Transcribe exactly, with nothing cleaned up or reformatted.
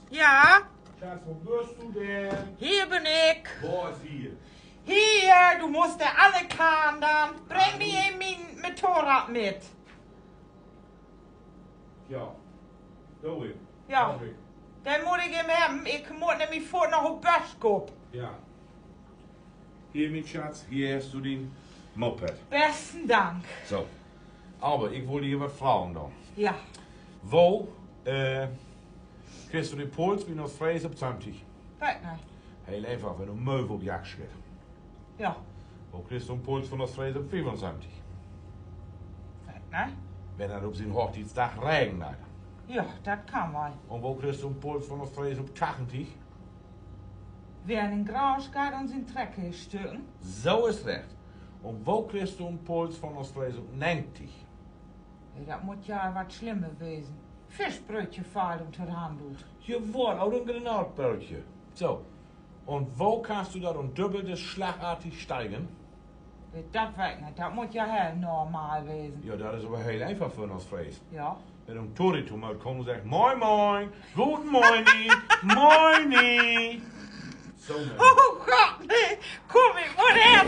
Ja? Schatz, wo büst du denn? Hier bün ik. Wo is hier? Hier, du musst de anner Kant an. Bring mi even mien Motorrad mit. Ja. Do ik. Ja. Denn mutt ik em hebben. Ik mutt nämlich foort noch op Böskup. Ja. Hier, mien Schatz, hier hest du dien Moped. Besten Dank. So. Aver ik wull di hier wat fragen, do. Ja. Wo, äh, kriggst du de Puls bi en Oostfrees op twintig? Weet nich. Heel eenfach, wenn du Möwe op Jagd schickst. Ja. Wo kriggst du en Puls von Oostfrees op fiefunsöventig? Weet nich. Wenn dat op sien Hochtietsdag regen deit. Ja, dat kann man. Un wo kriggst du en Puls von Oostfrees op tachentig? Wer in den Garage geiht un sien Trecker stücken. So is recht. Un wo kriggst du en Puls von Oostfrees op negentig? Nee, dat mutt ja wat Slimmes wesen. Fischbrötje fallt un to de Hand ut. Jawoll, ok en Granaatbrötje. So. Un wo kannst du dat um Döppeltes slagartig steigen? Nee, dat weet ik nich. Dat mutt ja heel normal wesen. Ja, dat is aver heel eenfach för en Oostfrees. Ja. Wenn du en Touri tomoot kummst un seggst: Moin, moin, guden Moini, Moini. So, Mensch. Oh Gott, nee. Kumm, ik mutt hen.